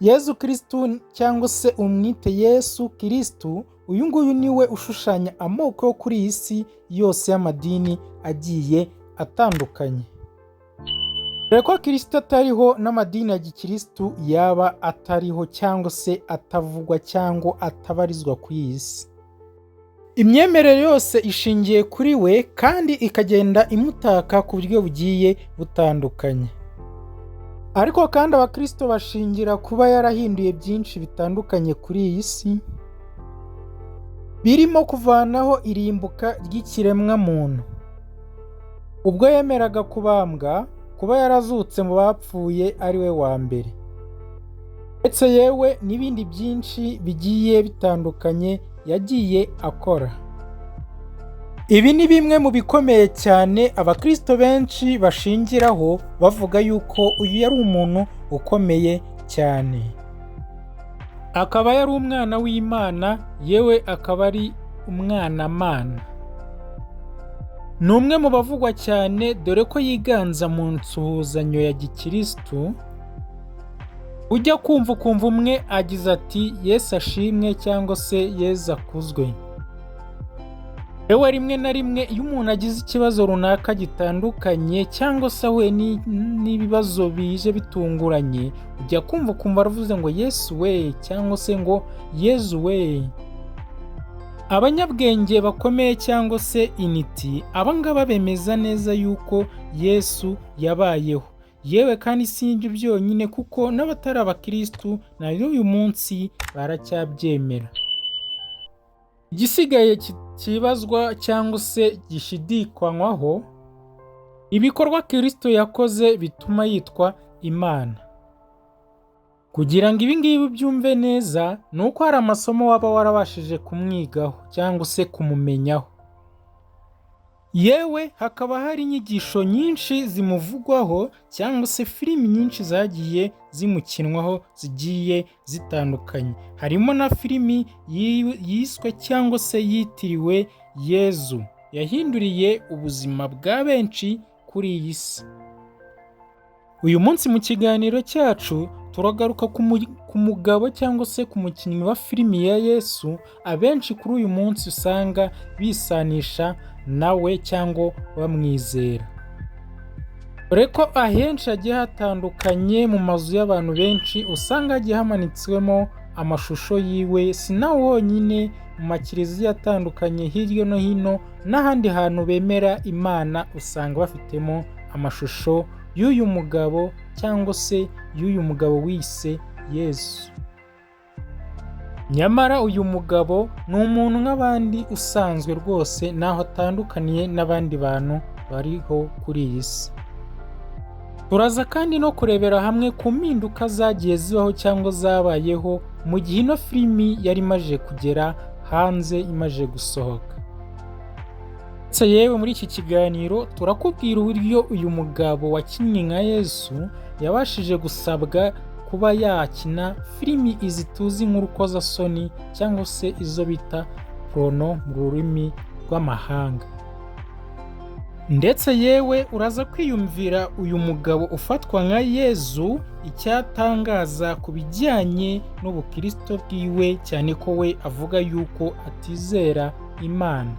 Yezu Kirisitu, cyangwa se umwite Yesu Kirisitu, uyu nguyu niwe ushushanya amoko yo kuri iyi si yose y'amadini agiye atandukanye, dore ko Kirisito atariho n'amadini ya gikirisitu yaba atariho, cyangwa se atavugwa, cyangwa atabarizwa kuri iyi si. Imyemerere yose ishingiye kuri we kandi ikagenda imutaka ku buryo bugiye butandukanye. Ariko kandi abakirisito bashingira kuba yarahinduye byinshi bitandukanye kuri iyi si, birimo kuvanaho irimbuka ry'ikiremwamuntu ubwo yemeraga kubambwa, kuba yarazutse mu bapfuye ari we wa mbere, ndetse yewe n'ibindi byinshi bigiye bitandukanye yagiye akora. Ibi ni bimwe mu bikomeye cyane abakirisito benshi bashingiraho bavuga yuko uyu yari umuntu ukomeye cyane, akaba yari umwana w'Imana, yewe akaba ari umwanamana. Ni umwe mu bavugwa cyane, dore ko yiganza mu nsuhuzanyo ya gikirisitu. Ujya kumva ukumva umwe agize ati: "Yesu ashimwe" cyangwa se "Yezu akuzwe". Yewe, rimwe na rimwe iyo umuntu agize ikibazo runaka gitandukanye, cyangwa se ahuye n'ibibazo bije bitunguranye, ujya kumva ukumva aravuze ngo "Yesu we" cyangwa se ngo "Yezu we". Abanyabwenge bakomeye cyangwa se intiti, aba ngaba bemeza neza yuko Yesu yabayeho. Yewe kandi si ibyo byonyine, kuko n'abatari abakirisitu na n'uyu munsi baracyabyemera. Igisigaye kibazwa cyangwa se gishidikanywaho, ibikorwa Kirisito yakoze bituma yitwa Imana. Kugira ngo ibi ngibi ubyumve neza, ni uko hari amasomo waba warabashije kumwigaho cyangwa se kumumenyaho. Yewe hakaba hari inyigisho nyinshi zimuvugwaho, cyangwa se filimi nyinshi zagiye zimukinwaho zigiye zitandukanye, harimo na filimi yiswe cyangwa se yitiriwe Yezu, yahinduriye ubuzima bwa benshi kuri iyi si. Uyu munsi mu kiganiro cyacu turagaruka ku mugabo cyangwa se ku mukinnyi wa filimi ya Yesu, abenshi kuri uyu munsi usanga bisanisha nawe cyangwa bamwizera, dore ko ahenshi hagiye hatandukanye mu mazu y'abantu benshi usanga hagiye hamanitswemo amashusho yiwe. Si nawe wonyine, mu makiliziya atandukanye hirya no hino n'ahandi hantu bemera Imana usanga bafitemo amashusho y'uyu mugabo, cyangwa se y'uyu mugabo wise Yesu. Nyamara uyu mugabo ni umuntu nk'abandi usanzwe rwose, ntaho atandukaniye n'abandi bantu bariho kuri iyi si. Turaza kandi no kurebera hamwe ku mpinduka zagiye zibaho cyangwa zabayeho mu gihe ino filimi yari imaze kugera hanze, imaze gusohoka. Ndetse yewe muri iki kiganiro turakubwira uburyo uyu mugabo wakinnye nka Yesu yabashije gusabwa kuba yakina filimi izi tuzi nk'urukozasoni, cyangwa se izo bita porno mu rurimi rw'amahanga. Ndetse yewe uraza kwiyumvira uyu mugabo ufatwa nka Yezu icyatangaza ku bijyanye n'ubukirisito bwiwe, cyane ko we avuga yuko atizera Imana.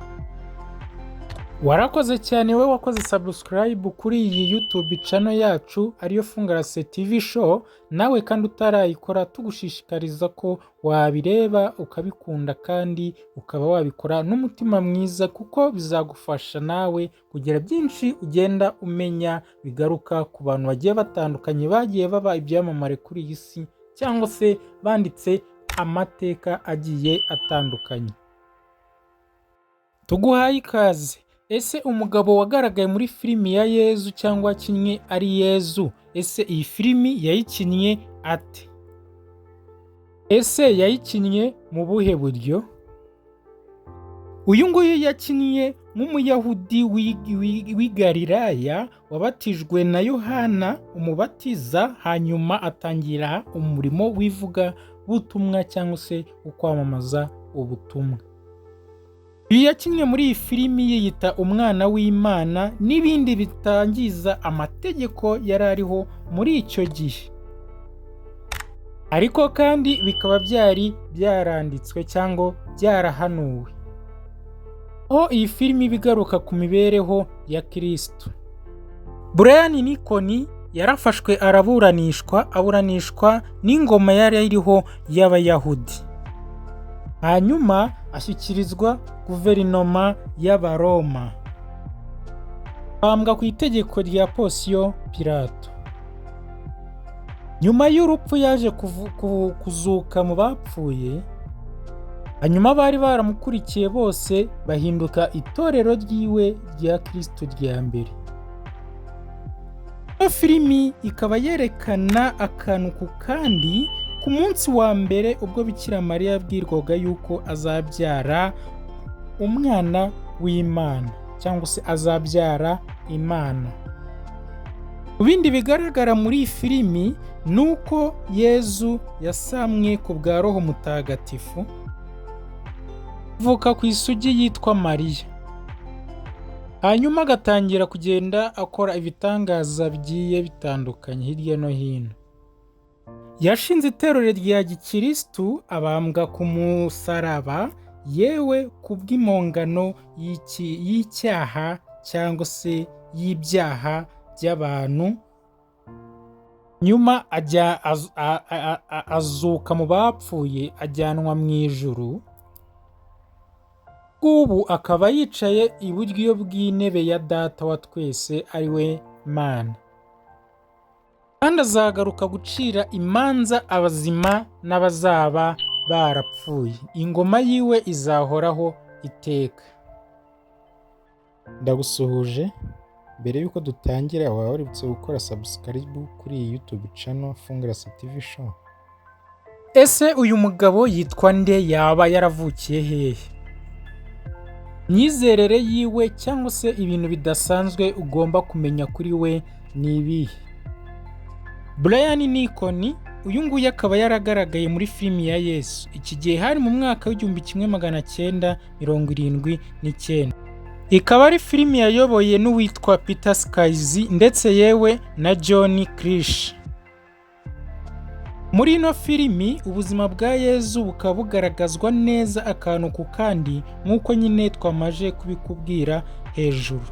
Warakoze cyane we wakoze subscribe kuri iyi YouTube channel yacu, ariyo Fungarase TV Show. Nawe kandi utarayikora, tugushishikariza ko wabireba ukabikunda, kandi ukaba wabikora n'umutima mwiza, kuko bizagufasha nawe kugira byinshi ugenda umenya bigaruka ku bantu bagiye batandukanye bagiye baba ibyamamare kuri iyi si, cyangwa se banditse amateka agiye atandukanye. Tuguhaye ikaze. Ese umugabo wagaragaye muri filimi ya Yezu, cyangwa wakinnye ari Yezu, ese iyi filimi yayikinnye ate? Ese yayikinnye mu buhe buryo? Uyu nguyu yakinnye nk'Umuyahudi w'i Galilaya wabatijwe na Yohana Umubatiza, hanyuma atangira umurimo w'ivugabutumwa cyangwa se wo kwamamaza ubutumwa. Uyu yakinnye muri iyi filimi yiyita umwana w'Imana n'ibindi bitangiza amategeko yari ariho muri icyo gihe. Ariko kandi bikaba byari byaranditswe cyangwa byarahanuwe. Aho iyi filimi iba igaruka ku mibereho ya Kristo. Brian Nikon yarafashwe, araburanishwa, aburanishwa n'ingoma yari iriho y'Abayahudi, hanyuma ashyikirizwa guverinoma y'Abaroma, bambwa ku itegeko rya Ponsiyo Pilato. Nyuma y'urupfu yaje kuzuka mu bapfuye, hanyuma bari baramukurikiye bose bahinduka itorero ryiwe rya Kristo rya mbere. Ino filimi ikaba yerekana akantu ku kandi ku munsi wa mbere ubwo Bikira Mariya yabwirwaga yuko azabyara umwana w'Imana cyangwa se azabyara Imana. Mu bindi bigaragara muri iyi filimi ni uko Yezu yasamwe ku bwa Roho Mutagatifu, avuka ku isugi yitwa Mariya, hanyuma agatangira kugenda akora ibitangaza bigiye bitandukanye hirya no hino. Yashinze itorero rya gikirisitu, abambwa ku musaraba, yewe ku bw'impongano y'icyaha cyangwa se y'ibyaha by'abantu, nyuma ajya azuka mu bapfuye, ajyanwa mu ijuru, ubu akaba yicaye iburyo bw'intebe ya Data wa twese, ari we Mana, kandi azagaruka gucira imanza abazima n'abazaba barapfuye. Ingoma yiwe izahoraho iteka. Ndagusuhuje. Mbere y'uko dutangira, waba waributse gukora subscribe kuri iyi YouTube channel Fungurasa TV Show? Ese uyu mugabo yitwa nde? Yaba yaravukiye hehe? Imyizerere yiwe cyangwa se ibintu bidasanzwe ugomba kumenya kuri we ni ibihe? Brian Nikon uyu nguyu akaba yaragaragaye muri filimi ya Yesu. Iki gihe hari mu mwaka w'1979, ikaba ari filimi yayoboye n'uwitwa Peter Skyz ndetse yewe na John Krish. Muri ino filimi ubuzima bwa Yezu bukaba bugaragazwa neza akantu ku kandi, nk'uko nyine twamaje kubikubwira hejuru.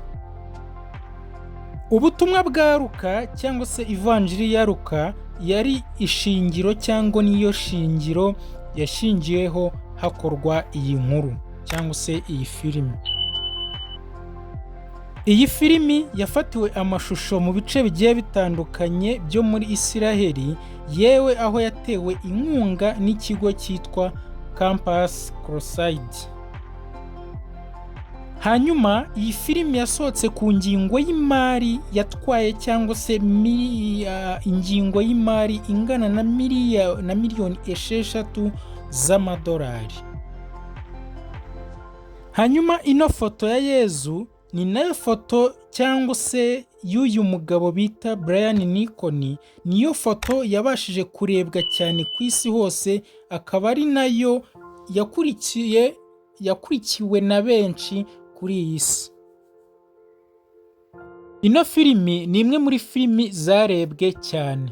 Ubutumwa bwa Luka cyangwa se Ivanjiri ya Luka yari ishingiro cyangwa niyo shingiro yashingiweho hakorwa iyi nkuru cyangwa se iyi filimi. Iyi filimi yafatiwe amashusho mu bice bigiye bitandukanye byo muri Isiraheli, yewe aho yatewe inkunga n'ikigo cyitwa Campus Crusade. Hanyuma iyi filimi yasohotse ku ngingo y'imari yatwaye cyangwa se ingingo y'imari ingana na miliyoni 6 z'amadolari. Hanyuma ino foto ya Yezu ni nayo foto cyangwa se y'uyu mugabo bita Brian Nikon, niyo foto yabashije kurebwa cyane ku isi hose, akaba ari nayo yakurikiye yakurikiwe na benshi kuri iyi si. Ino filimi ni imwe muri filimi zarebwe cyane,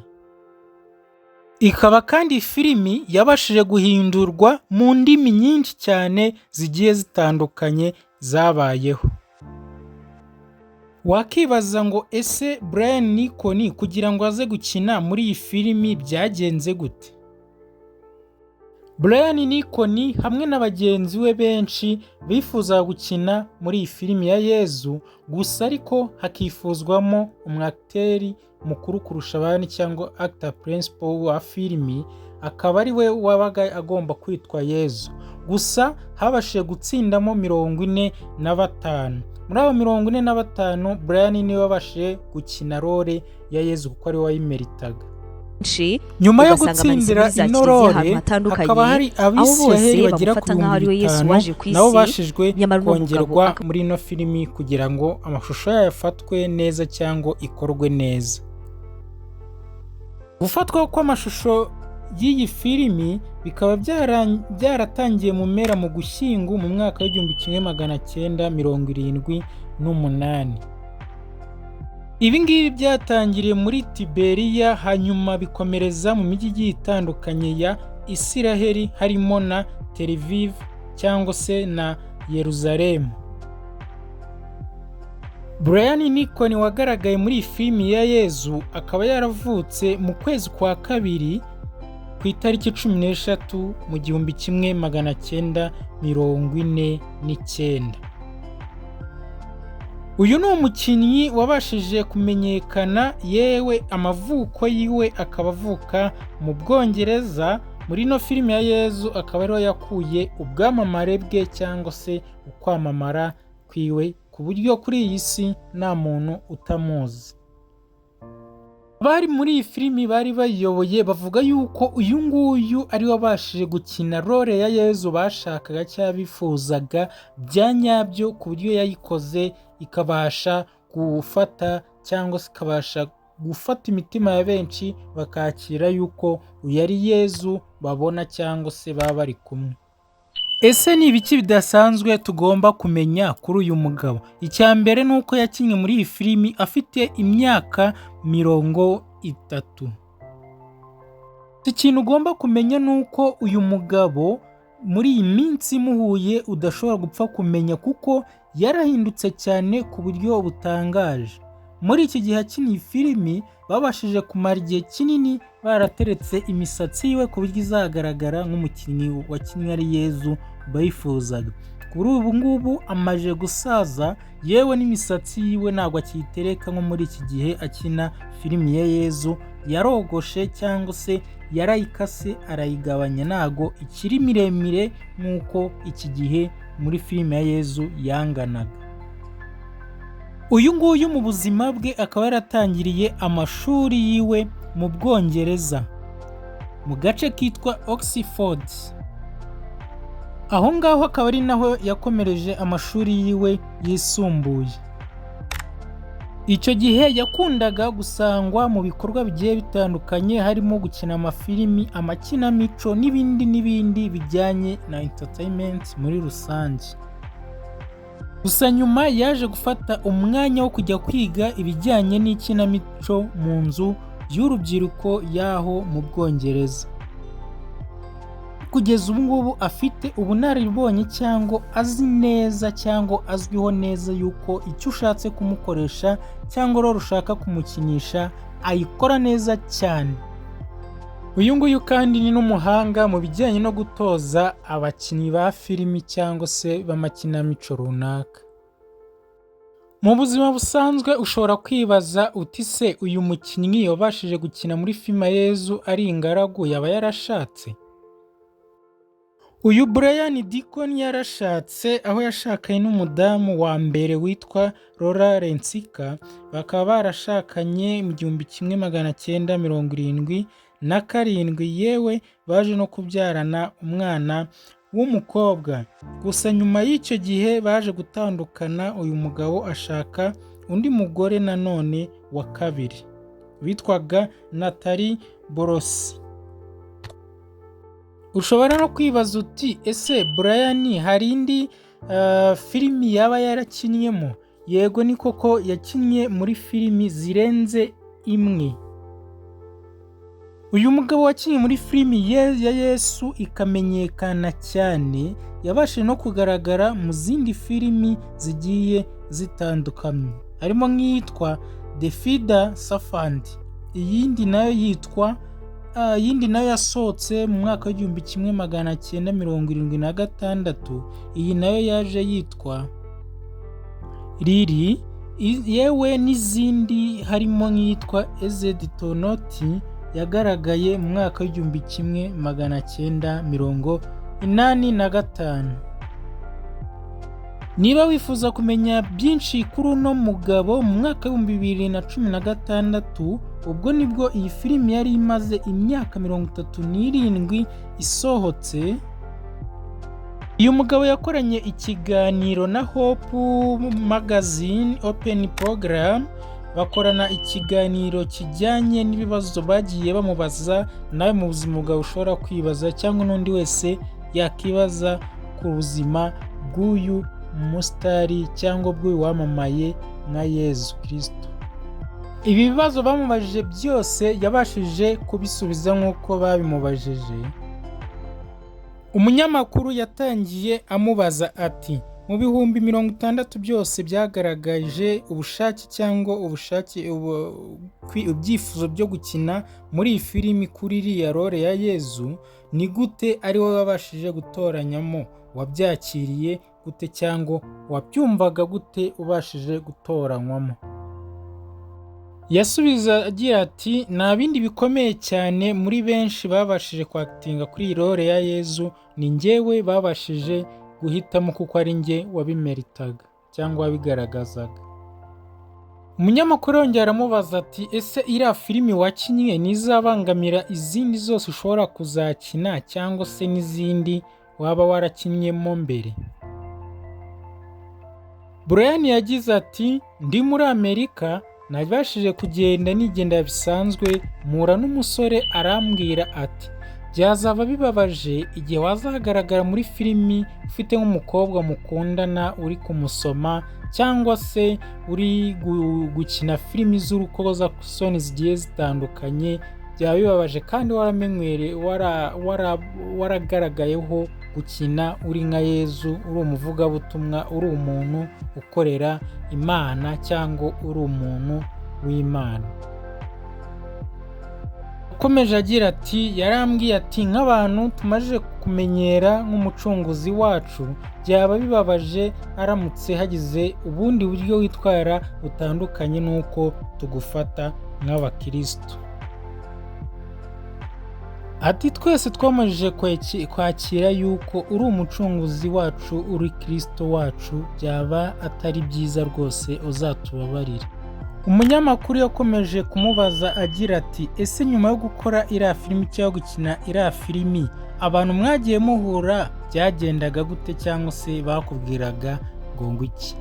ikaba kandi filimi yabashije guhindurwa mu ndimi nyinshi cyane zigiye zitandukanye zabayeho. Wakibaza ngo ese Brian Nikon kugira ngo aze gukina muri iyi filimi byagenze gute? Brian Nikon hamwe na bagenzi be benshi bifuzaga gukina muri iyi filimi ya Yezu gusa, ariko hakifuzwamo umwakiteri mukuru kurusha abandi cyangwa actor principal wa filimi, akaba ari we wabaga agomba kwitwa Yezu. Gusa habashije gutsindamo 45. Muri abo 45, Brian niwe wabashije gukina role ya Yezu kuko ari we wayimeritaga. Nyuma yo ugasanga amanitse gutsindira muri za ino kiliziya role, ahantu hatandukanye, hakaba hari aho bose Abisiraheli bagera ku bamufata nk'aho ari we Yesu bihumbi waje bitanu ku nabo isi, bashijwe nyamara uno mugabo kongerwa akaba muri ino filimi kugira ngo amashusho yayo afatwe neza cyangwa ikorwe neza. Gufatwa kw'amashusho y'iyi filimi bikaba byaratangiye mu mpera mu Gushyingo mu mwaka w'1978. Ibi ngibi byatangiriye muri Tiberiya, hanyuma bikomereza mu mijyi igiye itandukanye ya Isiraheli, harimo na Tel Aviv cyangwa se na Yeruzalemu. Brian Deacon wagaragaye muri iyi filimi ya Yezu akaba yaravutse mu kwezi kwa kabiri ku itariki 13 mu 1949. Uyu ni umukinnyi wabashije kumenyekana, yewe amavuko yiwe akaba avuka mu Bwongereza. Muri ino filimi ya Yezu akaba ariho yakuye ubwamamare bwe cyangwa se ukwamamara kwiwe, ku buryo kuri iyi si nta muntu utamuzi. Abari muri iyi filimi bari bayiyoboye bavuga yuko uyu nguyu ari we wabashije gukina role ya Yezu bashakaga cyangwa bifuzaga bya nyabyo, ku buryo yayikoze ikabasha gufata cyangwa se ikabasha gufata imitima ya benshi, bakakira yuko uyu ari Yezu babona cyangwa se baba bari kumwe. Ese ni ibiki bidasanzwe tugomba kumenya kuri uyu mugabo? Icya mbere ni uko yakinnye muri iyi filimi afite imyaka 30. Ikintu ugomba kumenya ni uko uyu mugabo muri iyi minsi muhuye udashobora gupfa kumenya, kuko yarahindutse cyane ku buryo butangaje. Muri iki gihe akina iyi filimi, babashije kumara igihe kinini barateretse imisatsi yiwe ku buryo izagaragara nk'umukinnyi wakinnye ari Yezu bayifuzaga. Kuri ubu ngubu amaze gusaza, yewe n'imisatsi yiwe ntabwo akiyitereka nko muri iki gihe akina filimi ya Yezu. Yarogoshe cyangwa se yarayikase arayigabanya, ntago ikiri miremire nk'uko iki gihe muri filimi ya Yezu yanganaga. Uyu nguyu mu buzima bwe akaba yaratangiriye amashuri yiwe mu Bwongereza, mu gace kitwa Oxford. Aho ngaho akaba ari naho yakomereje amashuri yiwe yisumbuye. Icyo gihe yakundaga gusangwa mu bikorwa bigiye bitandukanye, harimo gukina amafilimi, amakinamico n'ibindi n'ibindi bijyanye na entertainment muri rusange. Gusa nyuma yaje gufata umwanya wo kujya kwiga ibijyanye n'ikinamico mu nzu y'urubyiruko y'aho mu Bwongereza. Kugeza ubu ngubu afite ubunararibonye cyangwa azi neza cyangwa azwiho neza yuko icyo ushatse kumukoresha cyangwa rero ushaka kumukinisha ayikora neza cyane. Uyu nguyu kandi ni n'umuhanga mu bijyanye no gutoza abakinnyi ba filimi cyangwa se b'amakinamico runaka. Mu buzima busanzwe ushobora kwibaza uti: "Se uyu mukinnyi wabashije gukina muri filime ya Yezu ari ingaragu yaba yarashatse?" Uyu Brian Deacon yarashatse, aho yashakanye n'umudamu wa mbere witwa Laura Lensika, bakaba barashakanye mu 1977, yewe baje no kubyarana umwana w'umukobwa. Gusa nyuma y'icyo gihe baje gutandukana, uyu mugabo ashaka undi mugore nanone wa kabiri witwaga Natalie Borosi. Ushobora no kwibaza uti: "Ese Brian hari indi filimi yaba yarakinnyemo?" Yego, ni koko yakinnye muri filimi zirenze imwe. Uyu mugabo wakinnye muri filimi ya Yesu ikamenyekana cyane, yabashije no kugaragara mu zindi filimi zigiye zitandukanye, harimo nk'iyitwa The Feather Serpent, iyindi nayo yitwa iyindi nayo yasohotse mu mwaka w'1976, iyi nayo yaje yitwa Lili, yewe n'izindi harimo nk'iyitwa Ezedi Tonoti yagaragaye mu mwaka w'1985. Niba wifuza kumenya byinshi kuri uno mugabo, mu mwaka w'2016, ubwo nibwo iyi filimi yari imaze imyaka 37 isohotse, uyu mugabo yakoranye ikiganiro na Hope Magazine Open Program, bakorana ikiganiro kijyanye n'ibibazo bagiye bamubaza, nawe mu buzima bwawe ushobora kwibaza cyangwa n'undi wese yakibaza ku buzima bw'uyu musitari cyangwa bw'uyu wamamaye nka Yezu Kristo. Ibi bibazo bamubajije byose yabashije kubisubiza nk'uko babimubajije. Umunyamakuru yatangiye amubaza ati: "Mu 60,000 byose byagaragaje ubushake cyangwa ubushake, ibyifuzo byo gukina muri iyi filimi kuri iriya role ya Yezu, ni gute ari wowe wabashije gutoranyamo? Wabyakiriye gute cyangwa wabyumvaga gute ubashije gutoranywamo?" Yasubiza agira ati: "Nta bindi bikomeye cyane, muri benshi babashije kwactinga kuri iyi role ya Yezu, ni njyewe babashije guhitamo kuko ari njye wabimeritaga cyangwa wabigaragazaga." Umunyamakuru yongera aramubaza ati: "Ese iriya filimi wakinnye ntizabangamira izindi zose ushobora kuzakina cyangwa se n'izindi waba warakinnyemo mbere?" Brian yagize ati: "Ndi muri Amerika nabashije kugenda nigendera bisanzwe, mpura n'umusore arambwira ati: 'Byazaba bibabaje igihe wazagaragara muri filimi ufite nk'umukobwa mukundana uri kumusoma cyangwa se uri gukina filimi z'urukozasoni zigiye zitandukanye, byaba bibabaje kandi waramenyereye, waragaragayeho gukina uri nka Yezu, uri umuvugabutumwa, uri umuntu ukorera Imana cyangwa uri umuntu w'Imana.'" Yakomeje agira ati: "Yarambwiye ati: 'Nk'abantu tumaze kumenyera nk'umucunguzi wacu, byaba bibabaje aramutse hagize ubundi buryo witwara butandukanye n'uko tugufata nk'abakirisitu.'" Ati: "Twese twamajije kwakira yuko uri umucunguzi wacu, uri Kirisito wacu, byaba atari byiza rwose, uzatubabarire." Umunyamakuru yakomeje kumubaza agira ati: "Ese nyuma yo gukora iriya filimi cyangwa gukina iriya filimi, abantu mwagiye muhura byagendaga gute cyangwa se bakubwiraga ngo iki?"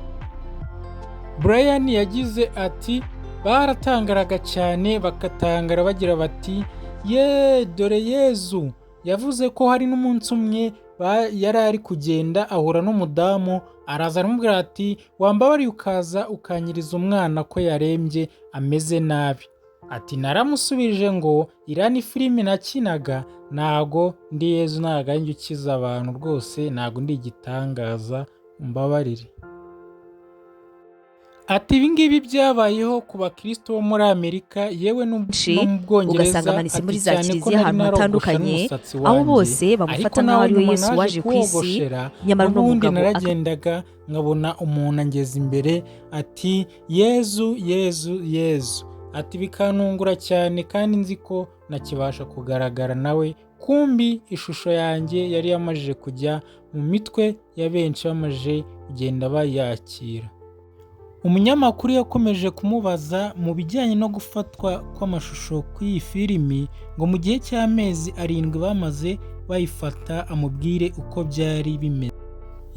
Brian yagize ati: "Baratangaraga cyane, bagatangara bagira bati: 'Ye, dore Yezu!'" Yavuze ko hari n'umunsi umwe yari ari kugenda ahura n'umudamu, araza aramubwira ati: "Wambabariye ukaza ukanyiriza umwana ko yarembye ameze nabi." Ati: "Naramusubije ngo iriya ni filimi nakinaga, ntago ndi Yezu, ntago ari njye ukiza abantu rwose, ntago ndi igitangaza, umbabarire." Ati: "Ibi ngibi byabayeho ku bakristo bo muri Amerika, yewe no mu Bwongereza." Ugasanga amanitse Ati muri za cyane ko kiliziya nari ahantu narogosha hatandukanye, n'umusatsi aho wanjye, bose ariko bamufata nk'aho nawe ari we nyuma Yesu naje waje ku isi, kuwogoshera nyamara uno n'ubundi mugabo naragendaga nkabona umuntu angeza imbere ati: 'Yezu, Yezu, Yezu.'" Ati: "Bikantungura cyane kandi nzi ko nakibasha kugaragara nawe, kumbi ishusho yanjye yari yamajije kujya mu mitwe ya benshi, bamaze kugenda bayakira." Umunyamakuru yakomeje kumubaza mu bijyanye no gufatwa kw'amashusho kw'iyi filimi, ngo mu gihe cy'amezi 7 bamaze bayifata, amubwire uko byari bimeze.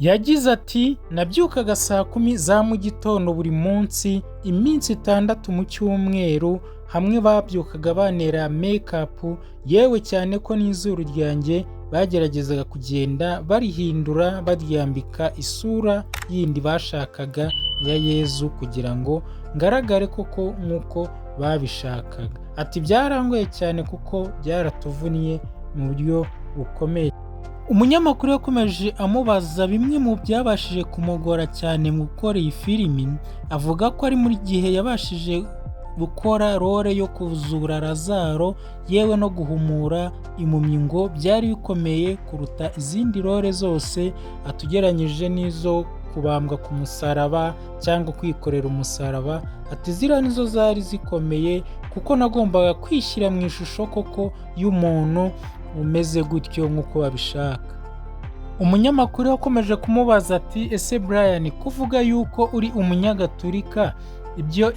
Yagize ati: "Nabyukaga saa 10 za mu gitondo buri munsi, iminsi 6 mu cyumweru. Hamwe babyukaga bantera makeup, yewe cyane ko n'izuru ryanjye bageragezaga kugenda barihindura, baryambika isura yindi bashakaga ya Yezu kugira ngo ngaragare koko nk'uko babishakaga." Ati: "Byarangoye cyane kuko byaratuvunnye mu buryo bukomeye." Umunyamakuru yakomeje amubaza bimwe mu byabashije kumugora cyane mu gukora iyi filimi, avuga ko ari muri gihe yabashije gukora role yo kuzura Lazaro, yewe no guhumura impumyi, ngo byari bikomeye kuruta izindi role zose, atugeranyije n'izo kubambwa ku musaraba cyangwa kwikorera umusaraba. Ati: "Ziriya nizo zari zikomeye kuko nagombaga kwishyira mu ishusho koko y'umuntu umeze gutyo nk'uko babishaka." Umunyamakuru yakomeje kumubaza ati: "Ese Brian, kuvuga yuko uri umunyagatulika, ibyo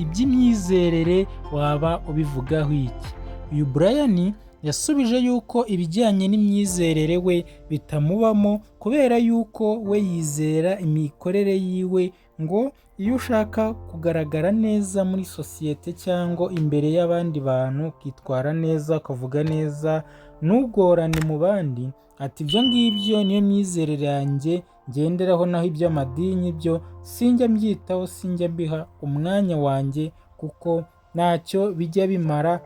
iby'imyizerere waba ubivugaho iki?" Uyu Brian yasubije yuko ibijyanye n'imyizerere we bitamubamo, kubera yuko we yizera imikorere yiwe, ngo iyo ushaka kugaragara neza muri sosiyete cyangwa imbere y'abandi bantu, ukitwara neza, ukavuga neza, ntugorane mu bandi. Ati: "Ibyo ngibyo niyo myizerere yanjye ngenderaho, naho iby'amadini byo sinjya mbyitaho, sinjya mbiha umwanya wanjye kuko Ntacyo bijya bimara.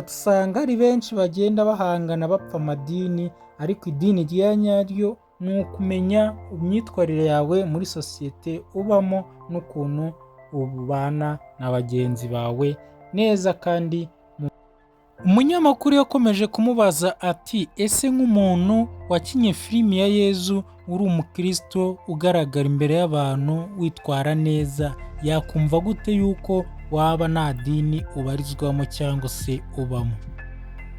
Usanga hari benshi bagenda bahangana bapfa amadini, ariko idini rya nyaryo ni ukumenya imyitwarire yawe muri sosiyete ubamo n'ukuntu ubana na bagenzi bawe neza. Kandi umunyamakuru yakomeje kumubaza ati: "Ese nk'umuntu wakinnye filimi ya Yezu, uri umukristo ugaragara imbere y'abantu witwara neza, yakumva gute yuko waba nta dini ubarizwamo cyangwa se ubamo?"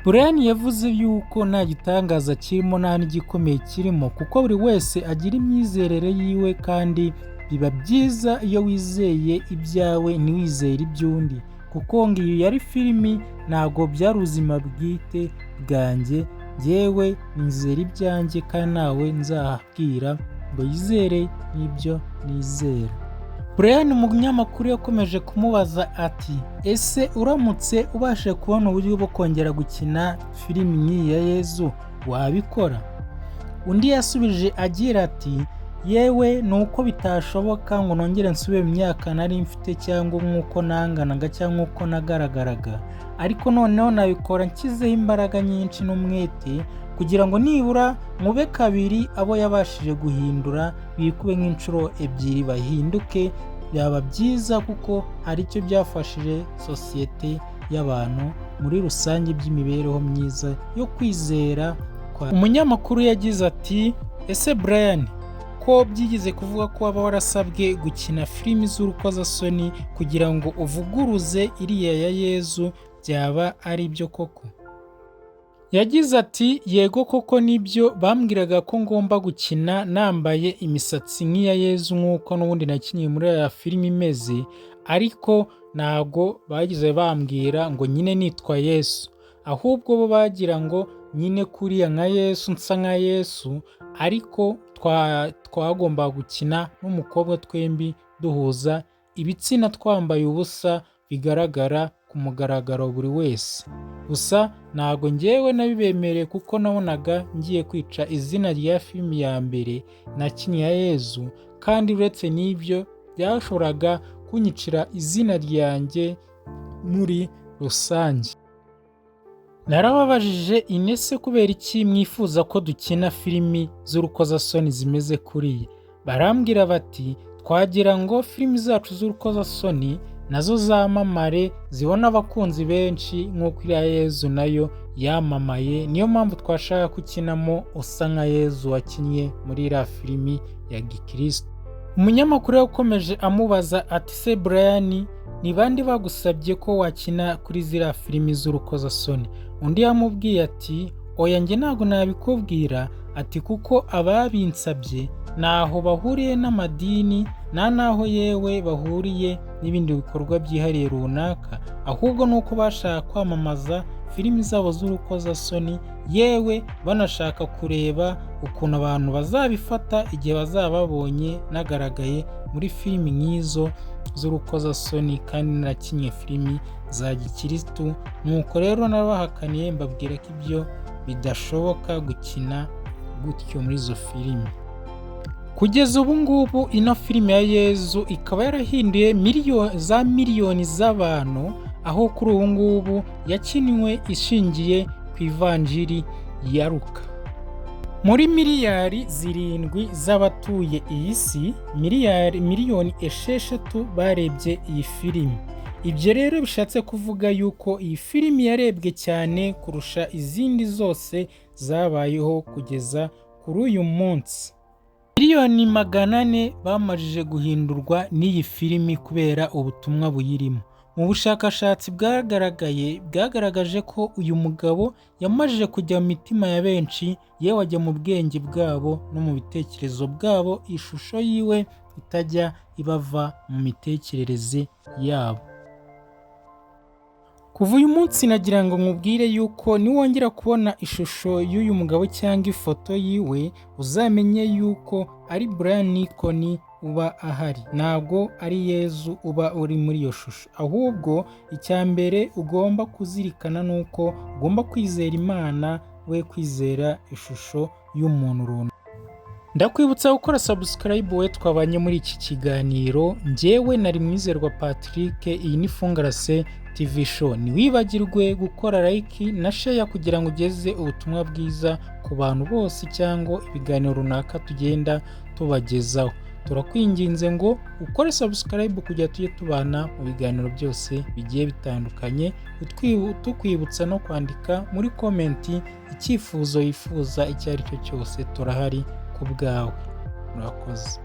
Brian yavuze yuko nta gitangaza kirimo, nta n'igikomeye kirimo, kuko buri wese agira imyizerere yiwe, kandi biba byiza iyo wizeye ibyawe ntiwizere iby'undi, kuko ngo iyi yari filimi, ntabwo byari ubuzima bwite bwanjye. Njyewe nizera ibyanjye kandi ntawe nzabwira ngo yizere n'ibyo nizera. Brian, umunyamakuru yakomeje kumubaza ati: "Ese uramutse ubashije kubona uburyo bwo kongera gukina filimi nk'iyi ya Yezu, wabikora?" Undi yasubije agira ati: "Yewe, ni uko bitashoboka ngo nongere nsubire mu myaka nari mfite, cyangwa nk'uko nanganaga, cyangwa nk'uko nagaragaraga, ariko noneho nabikora nshyizeho imbaraga nyinshi n'umwete kugira ngo nibura nkube kabiri abo yabashije guhindura, bikube nk'inshuro ebyiri, bahinduke. Byaba byiza kuko hari icyo byafashije sosiyete y'abantu muri rusange by'imibereho myiza yo kwizera." Umunyamakuru yagize ati: "Ese Brian, ko byigeze kuvuga ko waba warasabwe gukina filimi z'urukozasoni kugira ngo uvuguruze iriya ya Yezu, byaba ari byo koko?" Yagize ati: "Yego koko nibyo, bambwiraga ko ngomba gukina nambaye imisatsi nk'iya Yezu, nk'uko n'ubundi nakinnye muri aya filimi imeze, ariko ntago bagize bambwira ngo nyine nitwa Yesu, ahubwo bo bagira ngo nyine kuriya nka Yesu, nsa nka Yesu, ariko twagombaga gukina n'umukobwa twembi duhuza ibitsina, twambaye ubusa bigaragara ku mugaragaro buri wese. Gusa ntago ngewe nabibemereye kuko nabonaga ngiye kwica izina rya filimi ya mbere nakinnye ya Yezu, kandi uretse n'ibyo byashoboraga kunyicira izina ryanjye muri rusange. Narababajije inese kubera iki mwifuza ko dukina filimi z'urukozasoni zimeze kuriya? Barambwira bati twagira ngo filimi zacu z'urukozasoni nazo zamamare, zibone abakunzi benshi nk'uko iriya Yezu nayo yamamaye. Niyo mpamvu twashaka kukinamo usa nka Yezu wakinnye muri iriya filimi ya gikristo." Umunyamakuru yakomeje amubaza ati: "Se Brian, ni bande bagusabye ko wakina kuri ziriya filimi z'urukozasoni?" Undi yamubwiye ati: "Oya, njye ntabwo nabikubwira," ati "kuko ababinsabye ntaho bahuriye n'amadini, nta n'aho yewe bahuriye n'ibindi bikorwa byihariye runaka, ahubwo ni uko bashaka kwamamaza filimi zabo z'urukozasoni, yewe banashaka kureba ukuntu abantu bazabifata igihe bazaba babonye nagaragaye muri filimi nk'izo z'urukozasoni kandi narakinnye filimi za gikirisitu. Nuko rero narabahakaniye, mbabwira ko ibyo bidashoboka gukina gutyo muri izo filimi." Kugeza ubu ngubu ino filime ya Yezu ikaba yarahinduye za miliyoni z'abantu, aho kuri ubu ngubu yakiniwe ishingiye ku ivanjiri ya Luka. Muri miliyari 7 z'abatuye iyi si, miliyoni 6 barebye iyi filimi. Ibyo rero bishatse kuvuga yuko iyi filimi yarebwe cyane kurusha izindi zose zabayeho kugeza kuri uyu munsi. Miliyoni 400 bamajije guhindurwa n'iyi filimi kubera ubutumwa buyirimo. Mu bushakashatsi bwagaragaye, bwagaragaje ko uyu mugabo yamajije kujya mu mitima ya benshi, yewe ajya mu bwenge bwabo no mu bitekerezo bwabo, ishusho yiwe itajya ibava mu mitekerereze yabo. Kuva uyu munsi nagira ngo nkubwire yuko niwongera kubona ishusho y'uyu mugabo cyangwa ifoto yiwe, uzamenye yuko ari Brian Nikon uba ahari, ntabwo ari Yezu uba uri muri iyo shusho. Ahubwo icya mbere ugomba kuzirikana ni uko ugomba kwizera Imana, we kwizera ishusho y'umuntu runaka. Ndakwibutsa gukora subscribe we twabanye muri iki kiganiro. Njyewe nari Mwizerwa Patrick, iyi ni Fungarase. TV Show. Ntiwibagirwe gukora like na share kugira ngo ugeze ubutumwa bwiza ku bantu bose cyangwa ibiganiro runaka tugenda tubagezaho. Turakwinginze ngo ukore subscribe kugira tujye tubana mu biganiro byose bigiye bitandukanye, tukwibutsa no kwandika muri comment icyifuzo wifuza icyo ari cyo cyose, turahari ku bwawe. Murakoze.